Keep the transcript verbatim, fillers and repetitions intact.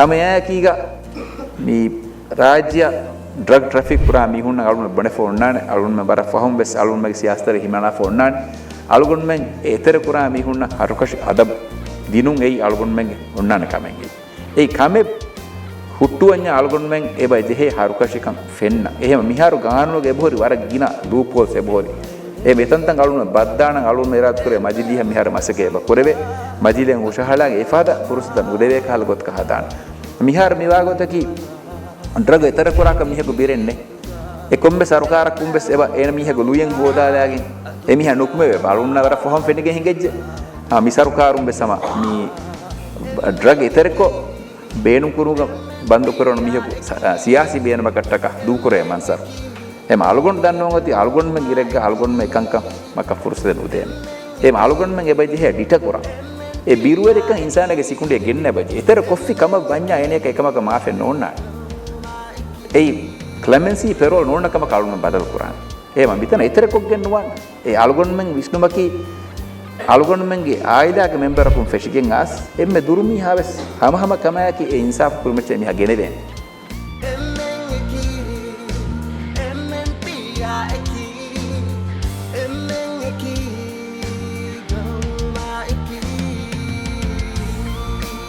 ހަމައެއާއެކީގަ މި ރާއްޖެއަށް ޑްރަގް ޓްރެފިކް ކުރާ މީހުންނަށް އަޅުގަނޑު ބުނެފަ އޮންނާނެ. އަޅުގަނޑުމެން ވަރަށް ފަހުން ވެސް އަޅުގަނޑުމެންގެ ސިޔާސަތަށް ހިމަނާފަ އޮންނާނެ. އަޅުގަނޑުމެން އެ އެތެރެ ކުރާ މީހުންނަށް ހަރުކަށި އަދަބު ދިނުން އެއީ އަޅުގަނޑުމެންގެ އޮންނާނެ ކަމެއް. އެއީ ކަމެއް ހުއްޓުވަންޏާ އަޅުގަނޑުމެން އެބަ ޖެހޭ ހަރުކަށިކަން ފެންނަ. އެހެން މިހާރު ގާނޫނުގެ އެބަހުރި ވަރަށް ގިނަ ލޫޕްހޯލްސް އެބަހުރި. އެ މިތަންތަން އަޅުގަނޑު ބައްދާނަން އަޅުގަނޑު އިރާދަކުރޭ މަޖިލީހަށް މިހާރު މަސައްކަތް އެބަ ކުރެވޭ. މަޖިލީހަށް ހުށަހަޅާގެ އެފަދަ ފުރުސަތަށް ނުދެވޭ ކަހަލަ ގޮތަކަށް ހަދާނެ. މިހާރު މިވާ ގޮތަކީ ޑްރަގް އެތެރެ ކުރާކަށް މީހަކު ބިރެއް ނެތް. އެ ކޮންމެސް ސަރުކާރަކުން ވެސް އެބަ އޭނަ މީހަކު ލުޔެއް ހޯދާލާގެން އެ މީހާ ނުކުމެވޭ. އަޅުގަނޑަށް ވަރަށް ފަހުން ފެނިގެން ހިނގައްޖެ. އާ، މި ސަރުކާރުން ވެސް ހަމަ މި ޑްރަގް އެތެރެކޮށް ބޭނުންކުރުމަށް ބަންދުކުރެވުނު މީހަކު ސަ-، ސިޔާސީ ބޭނުމަކަށްޓަކާ ދޫކުރެވޭ މަންޒަރު. އެމަ އަޅުގަނޑު ދަންނަވަން އޮތީ އަޅުގަނޑުމެން އިރެއްގަ އަޅުގަނޑުމެން އެކަންކަން މަކަށް ފުރުސަތެއް ނުދޭނެ. އެމަ އަޅުގަނޑުމެން އެބަ ޖެހޭ ޑިޓަ ކުރަން. އެ ބިރުވެރިކަން އިންސާނާގެ ސިކުނޑިއަށް ގެންނަ ބަޖެ. އެތެރެ ކޮށްފި ކަމަށް ވަންޏާ އޭނަޔަކަށް އެކަމަކަށް މާފެއް ނޯންނާނެ. އެއީ ކްލެމެންސީ ޕެރޯލް ނޯންނަ ކަމަކަށް އަޅުގަނޑު ބަދަލު ކުރާނެ. އެމަ މިތަނަށް އެތެރެކޮށްގެން ނުވާނެ. އެ އަޅުގަނޑުމެން ވިސްނުމަކީ އަޅުގަނޑުމެންގެ އާއިލާގެ މެމްބަރަކުން ފެށިގެން އާސް އެންމެ ދުރުމީހާ ވެސް ހަމަހަމަ ކަމާއެކީ އެ އިންސާފު ކުރިމައްޗަށް މީހާ ގެނެވޭނެ.